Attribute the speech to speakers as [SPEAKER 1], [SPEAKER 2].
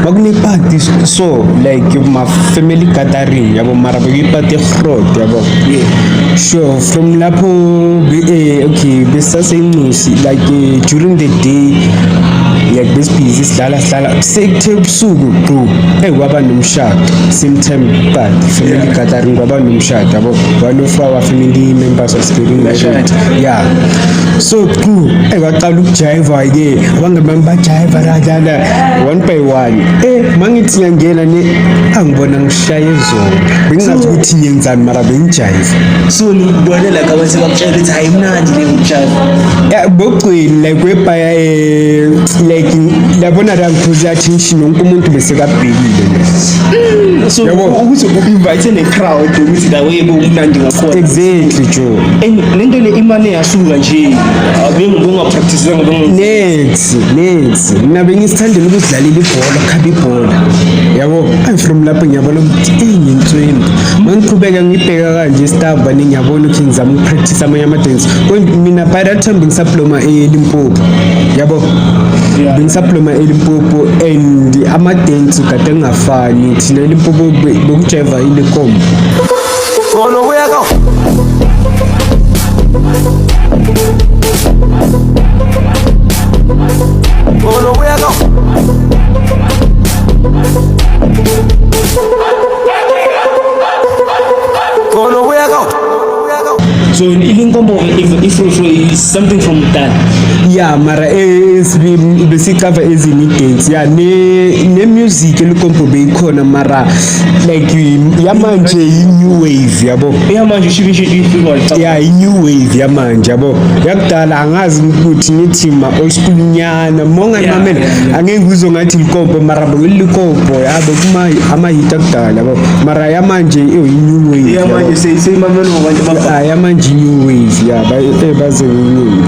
[SPEAKER 1] Kwakunepati so like ma family gathering yabo, mara bekuyipati egrot yabo. Sure, from lapho okay, besaseyincusi like during the day like besibhizi sidlala sidlala, sekuthe ebusuku gqu kwaba nomshado, same time but family gathering, kwaba nomshado yabo. One of our family members was getting married, yeah. So gqu kwaqala ukujiva ke, abangani bami bajiva la one by one. Mangithi ngiyangena ne, angibona ngishaya ezolo, bengingazi ukuthi ngiyenzani, mara bengijiva.
[SPEAKER 2] So nibone like abantu sebakutshela ukuthi hayi, mnandi le ukujiva?
[SPEAKER 1] Yeah, bokugcina like webhaya like labona la ngiphuza attention, wonke umuntu besekabhekile nje.
[SPEAKER 2] So
[SPEAKER 1] Yabo.
[SPEAKER 2] ukuthi u-invite ne-crowd ukuthi la way kumnandi ngakhona.
[SPEAKER 1] Exactly, Joe.
[SPEAKER 2] And lento le imane yasuka nje, bengingapracticanga?
[SPEAKER 1] Next mina bengisithandela ukuzidlalela ibhola, khaba ibhola yabo. I'm from lapho ngiyabona ukuthi ngintswembu, mangiqhubeka ngibheka kanje isitamba, ngiyabona ukuthi ngizama ukupractice amanye ama-dance. Mina by that time bengisaploma eLimpopo yabo. Bengisaploma eLimpopo and ama-dance kade ngingafani. Thina eLimpopo bekujeva ilekombo.
[SPEAKER 3] Ngono kuya ka. Ngono kuya ka. Ngono kuya ka.
[SPEAKER 2] So ilinkombo ifrofro is something from that?
[SPEAKER 1] Yeah, mara besicover ezinye i-dance, yeah, ne music elikompo beyikhona, mara like yamanje i-new wave yabo.
[SPEAKER 2] Eyamanje ushibishe ifika?
[SPEAKER 1] Yeah, i-new wave yamanje yabo. Yakudala angazi ukuthi ngithi ma-old school nyana mongayimamela, angeke uzwe ngathi likompo, mara bekulikompo yabo, kuma amahit akudala yabo, mara yamanje i-new wave yabo.
[SPEAKER 2] Eyamanje seyimamela ngabantu abadala.
[SPEAKER 1] Ah, yamanje i-new wave, ya, baze ngenyini.